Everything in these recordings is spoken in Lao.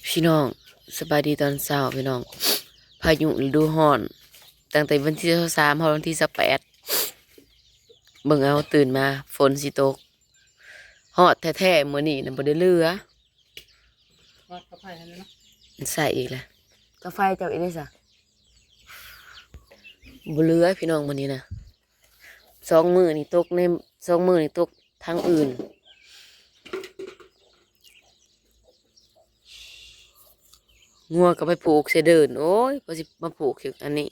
ພີ່ນ້ອງ ສະບາຍດີຕອນເຊົ້າພີ່ນ້ອງ. ພາຍຸລະດູຮ້ອນ ຕັ້ງແຕ່ວັນທີຊາວສາມຮອດວັນທີຊາວແປດ ເບິ່ງເອົາ ຕື່ນມາຝົນຊິຕົກ. ຮອດແທ້ໆ ມື້ນີ້ນະ ບໍ່ໄດ້ເຫຼືອ. ຮອດກາໄຟຫັ້ນແຫຼະເນາະ ໃສ່ອີກແລ້ວ ກາໄຟເຈົ້າອີກເດ້ຊະ. ບໍ່ເຫຼືອພີ່ນ້ອງ ມື້ນີ້ນະ. ສອງມື້ນີ້ຕົກໃນ ສອງມື້ນີ້ຕົກທາງອື່ນ. ງົວກໍໄປຜູກໃສ່ເດີ່ນ. ໂອ້ຍ ພາຊິມາຜູກຢູ່ອັນນີ້.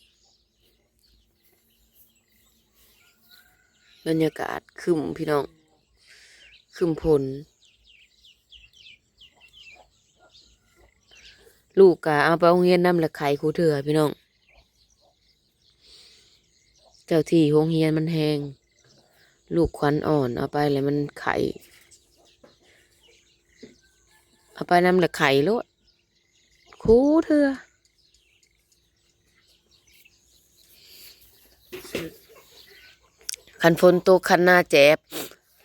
ບັນຍາກາດຄຶ້ມພີ່ນ້ອງ ຄຶ້ມຝົນ. ລູກກະເອົາໄປໂຮງຮຽນນຳ ລະໄຂ້ຄູ່ເທື່ອພີ່ນ້ອງ. ເຈົ້າທີ່ໂຮງຮຽນມັນແຮງ ລູກຂວັນອ່ອນ ເອົາໄປແລ້ວມັນໄຂ້ ເອົາໄປນຳລະໄຂ້ໂລດ ຄູ່ເທື່ອ. ຄັນຝົນຕົກ ຄັນນາແຈບ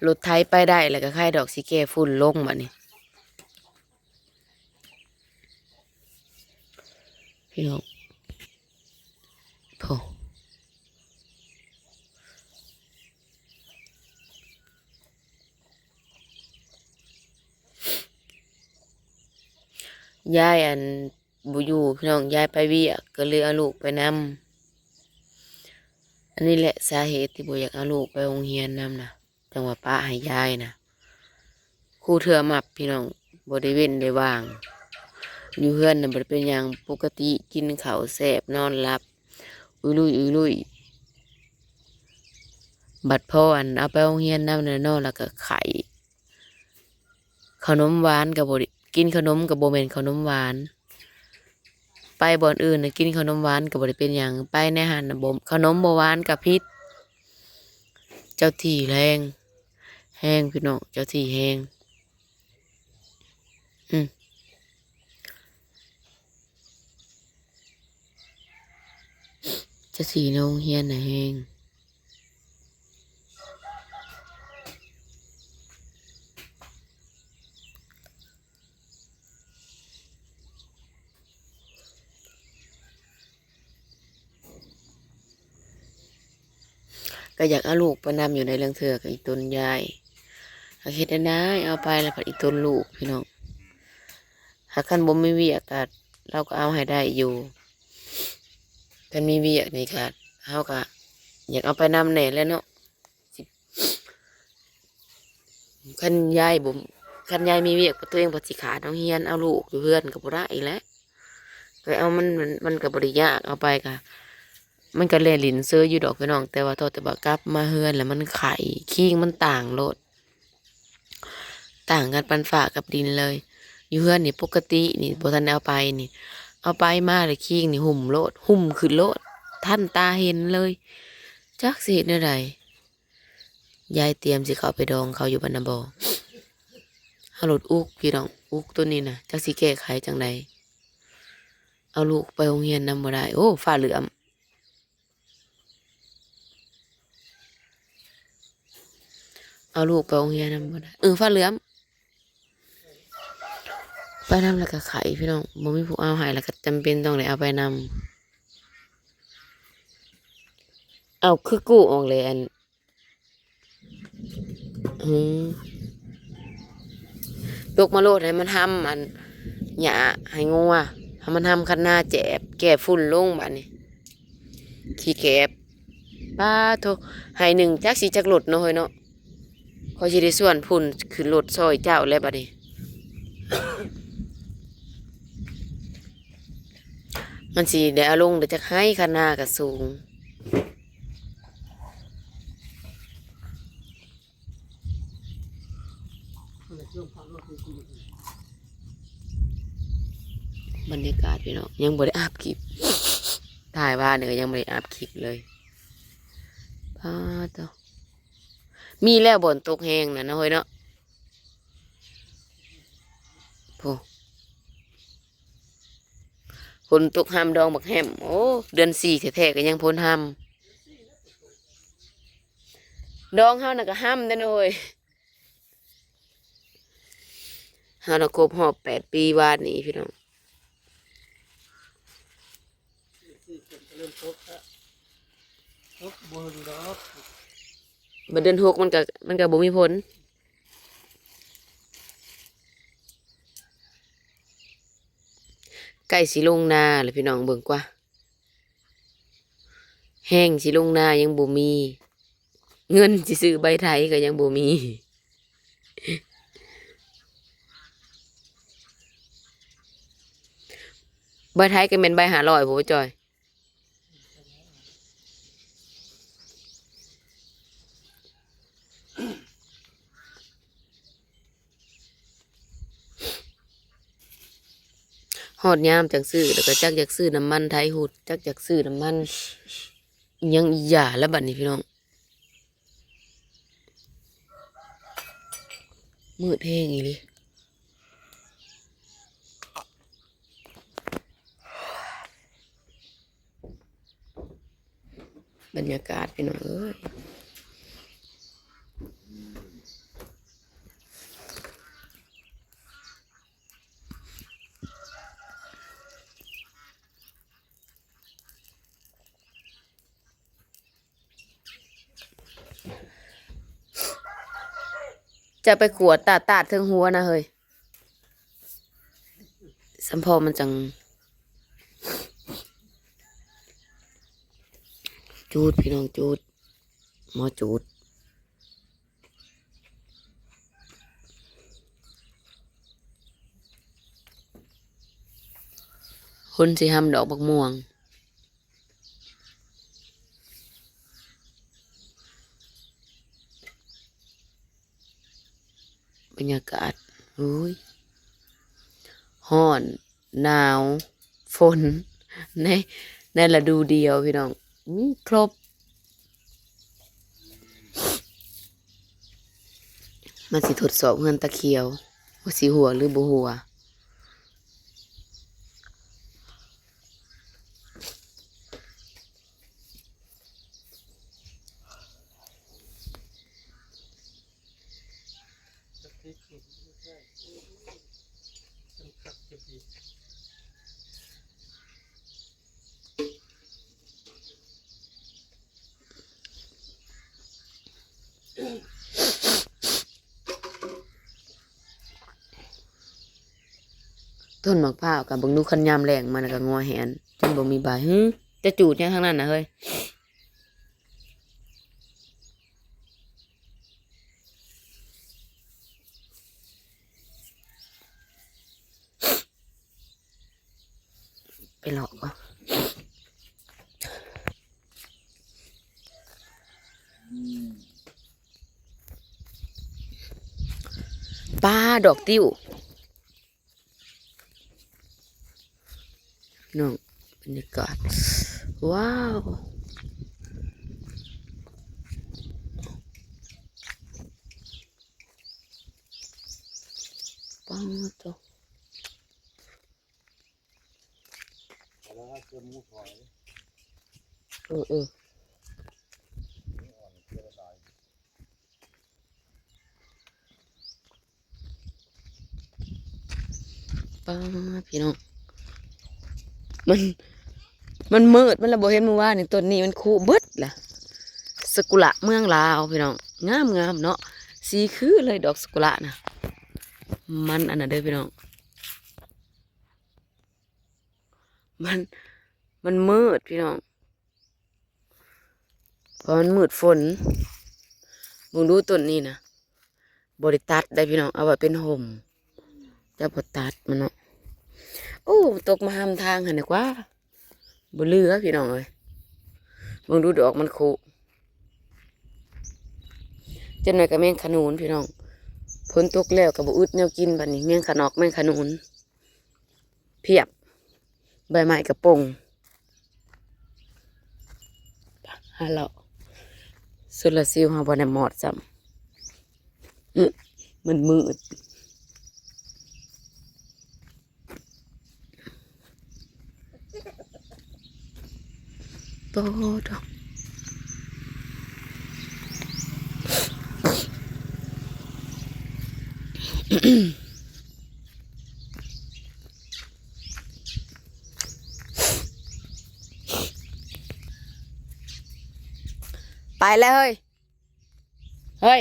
ລົດໄຖໄປໄດ້ ແລ້ວກໍໄຄດອກ ຊິແກ່ຝຸ່ນລົງບາດນີ້. ພີ່ນ້ອງ ໂອ້ ຍາຍ ອັນ ບໍ່ຢູ່ພີ່ນ້ອງ ຍາຍໄປວຽກ ກໍເລີຍເອົາລູກໄປນຳ. ອັນນີ້ແຫຼະສາເຫດທີ່ບໍ່ຢາກເອົາລູກໄປໂຮງຮຽນນຳນະ ຈັ່ງວ່າປະໃຫ້ຍາຍນະ. ຄູ່ເທື່ອມັບພີ່ນ້ອງ ບໍ່ໄດ້ເວັ້ນໄດ້ຫວ່າງ. ຢູ່ເຮືອນນະບໍ່ໄດ້ເປັນຫຍັງ ປົກກະຕິ ກິນເຂົ້າແຊບ ນອນຫຼັບ ອຸລຸຍອຸລຸຍ. ບັດພໍອັນເອົາໄປໂຮງຮຽນນຳນະເນາະ ແລ້ວກໍໄຂ້. ເຂົ້າໜົມຫວານກໍບໍ່ໄດ້ ກິນເຂົ້າໜົມກໍບໍ່ແມ່ນເຂົ້າໜົມຫວານ. ໄປບ່ອນອື່ນນະ ກິນເຂົ້າໜົມຫວານກໍບໍ່ໄດ້ເປັນຫຍັງ ໄປໃນຫັ້ນນະ ບໍ່ ເຂົ້າໜົມບໍ່ຫວານກໍຜິດ. ເຈົ້າທີ່ແຮງ ແຮງພີ່ນ້ອງ ເຈົ້າທີ່ແຮງ. ອືມ ເຈົ້າທີ່ໃນໂຮງຮຽນນະແຮງ. ກໍຢາກເອົາລູກໄປນຳຢູ່ໃດ ລາງເທື່ອກໍອີ່ຕົນຍາຍ ຫາກເຮັດແນວໃດ ເອົາໄປແລ້ວພັດອີ່ຕົນລູກພີ່ນ້ອງ. ຫາກຄັນບໍ່ມີວຽກກໍ ລາວກໍເອົາໃຫ້ໄດ້ຢູ່ ຄັນມີວຽກນີ້ກໍ ເຮົາກໍຢາກເອົາໄປນຳແດ່ແຫຼະເນາະ. ຄັນຍາຍບໍ່ ຄັນຍາຍມີວຽກ ຕົວເອງບໍ່ຊິຂາດໂຮງຮຽນ ເອົາລູກຢູ່ເຮືອນກໍບໍ່ໄດ້ອີກແຫຼະ. ກໍເອົາມັນ ມັນ ມັນກໍບໍ່ໄດ້ຍາກ ເອົາໄປກໍ ມັນກໍແລ່ນຫຼິ້ນເຊີຍຢູ່ດອກພີ່ນ້ອງ ແຕ່ວ່າ ເທົ່າແຕ່ວ່າກັບມາເຮືອນແລ້ວມັນໄຂ້ ຄີງມັນຕ່າງໂລດ ຕ່າງກັນປານຟ້າກັບດິນເລີຍ. ຢູ່ເຮືອນນີ້ປົກກະຕິນີ້ ບໍ່ທັນໄດ້ເອົາໄປນີ້ ເອົາໄປມາແລ້ວຄີງນີ້ຫຸ້ມໂລດ ຫຸ້ມຂຶ້ນໂລດ ທັນຕາເຫັນເລີຍ. ຈັກຊິເຮັດແນວໃດ. ຍາຍຕຽມຊິເຂົ້າໄປດອງເຂົາຢູ່ບ້ານນາບໍ່. ເຮົາໂລດອຸກພີ່ນ້ອງ ອຸກໂຕນີ້ນະ ຈັກຊິແກ້ໄຂຈັ່ງໃດ. ເອົາລູກໄປໂຮງຮຽນນຳບໍ່ໄດ້. ໂອ້ ຟ້າເຫຼື້ອມ ເອົາລູກໄປໂຮງຮຽນນຳບໍ່ໄດ້. ເອີ ຟ້າເຫຼື້ອມ ໄປນຳແລ້ວກໍໄຂ້ພີ່ນ້ອງ ບໍ່ມີຜູ້ເອົາໃຫ້ ແລ້ວກໍຈຳເປັນຕ້ອງໄດ້ເອົາໄປນຳ. ເອົາ ຄືກູ້ອອກແລ້ວ ອັນ ອືມ ຕົກມາໂລດ ໃຫ້ມັນຫຳ ອັນ ຫຍ້າໃຫ້ງົວ ໃຫ້ມັນຫຳຄັນນາແຈບ ແກ່ຝຸ່ນລົງບາດນີ້. ຂີ້ແກບ ປາໂທ ໄຮ່ໜຶ່ງຈັກຊິຈັກລົດເນາະເຮີ້ຍເນາະ. ຂ້ອຍຊິໄດ້ຊວນພຸ້ນຂຶ້ນລົດຊ່ອຍເຈົ້າແລ້ວບາດນີ້. ມັນຊິໄດ້ເອົາລົງໄດ້ຈັກໄຮ່ ຄັນນາກໍສູງ. ບັນຍາກາດພີ່ນ້ອງ ຍັງບໍ່ໄດ້ອັບຄລິບ ຖ່າຍວານນີ້ກໍຍັງບໍ່ໄດ້ອັບຄລິບເລີຍ. ປາໂຕ ມີແລ້ວບ່ອນຕົກແຮງນະເນາະເຮີ້ຍເນາະ. ໂອ້ ຝົນຕົກຫຳດອງບັກແຮມ. ໂອ້ ເດືອນສີ່ແທ້ໆ ກໍຍັງຝົນຫຳ. ດອງເຮົານະກໍຫຳເດ້ເນາະເຮີ້ຍ. ເຮົານະຄົບຮອບແປດປີວານນີ້ພີ່ນ້ອງ. ບໍ່ເຖິງດອກ ບັດເດືອນຫົກມັນກະ ມັນກະບໍ່ມີຜົນ. ໃກ້ຊິລົງນາແລ້ວ ພີ່ນ້ອງເບິ່ງກວ່າ ແຮງຊິລົງນາຍັງບໍ່ມີ ເງິນຊິຊື້ໃບໄຖກໍຍັງບໍ່ມີ. ໃບໄຖກໍແມ່ນໃບຫ້າຮ້ອຍພຸ້ນ ບໍ່ຈ່ອຍ. ຮອດຍາມຈັ່ງຊື້ ແລ້ວກໍຈັກຢາກຊື້ນ້ຳມັນໄຖຫຸດ ຈັກຢາກຊື້ນ້ຳມັນອີ່ຫຍັງອີ່ຫຍັງແລ້ວບັດນີ້ ພີ່ນ້ອງ. ມືດແຮງອີ່ຫຼີ. ບັນຍາກາດ ພີ່ນ້ອງເອີຍ. ຈະໄປຂວດຕາດໆເທິງຫົວນະເຮີ້ຍ ສຳພໍມັນຈັ່ງຈູດ ພີ່ນ້ອງ ຈູດ ໝໍຈູດ. ຄົນຊິຫຳດອກບັກມ່ວງ. ບັນຍາກາດ ໂອ້ຍ ຮ້ອນ ໜາວ ຝົນ ໃນ ໃນລະດູດຽວ ພີ່ນ້ອງ ມີຄົບ. ມາຊິທົດສອບເຮືອນຕາຂຽວ ວ່າຊິຮົ່ວຫຼືບໍ່ຮົ່ວ. ຕົ້ນໝາກພ້າວກະເບິ່ງດູ ຄັນຍາມແລ້ງມານະກະງົວແຫນ ຈົນບໍ່ມີໃບ. ຫື ຈະຈູດຫຍັງທາງນັ້ນນະເຮີ້ຍ? ໄປເລາະເບິ່ງ ປາ ດອກຕິ້ວ ພີ່ນ້ອງ ບັນຍາກາດ ວ້າວ ປາໂຕ. ເອີ ເອີ ປາ ພີ່ນ້ອງ ມັນ ມັນມືດ ມັນລະບໍ່ເຫັນ. ມື້ວານນີ້ຕົ້ນນີ້ມັນຄຸເບິດລະ ຊາກຸຣະເມືອງລາວ ພີ່ນ້ອງ ງາມໆເນາະ ສີຄືເລີຍດອກຊາກຸຣະນະ. ມັນອັນນັ້ນເດີ ພີ່ນ້ອງ ມັນ ມັນມືດ ພີ່ນ້ອງ ເພາະມັນມືດຝົນ. ເບິ່ງດູຕົ້ນນີ້ນະ ບໍ່ໄດ້ຕັດໄດ໋ ພີ່ນ້ອງ ເອົາໄວ້ເປັນຮົ່ມ ຈະບໍ່ຕັດມັນເນາະ. ໂອ້ ຕົກມາຫຳທາງຫັ້ນນະກວ່າ ບໍ່ເຫຼືອ ພີ່ນ້ອງເອີຍ. ເບິ່ງດູດອກມັນຄຸ ຈັກໜ້ອຍກະແມງຂະໜູນ ພີ່ນ້ອງ. ຝົນຕົກແລ້ວກະບໍ່ອຶດແນວກິນ ບາດນີ້ແມງຂະໜອກ ແມງຂະໜູນ ພຽບ ໃບໄມ້ກະປົ່ງ. ຫາເລາະ ໂຊລາເຊວເຮົາບໍ່ໄດ້ມອດຊ້ຳ ມັນມືດ. ໂອ້ໂທ້. ເ ໄປແລ້ວເຮີ້ຍ ເຮີ້ຍ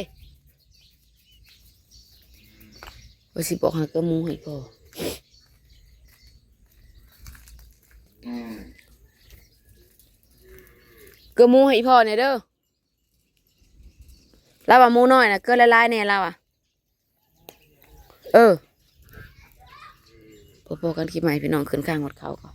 ວ່າຊິບອກຫາເກືອໝູໃຫ້ພໍ່ ເກືອໝູໃຫ້ອີ່ພໍ່ແດ່ເດີ. ລາວວ່າໝູນ້ອຍນະ ເກືອຫຼາຍໆແດ່ລາວວ່າ. ເອີ ພໍ້ໆກັນຄລິບໃໝ່ພີ່ນ້ອງ ຂຶ້ນຄ້າງຮອດເຂົາກ່ອນ.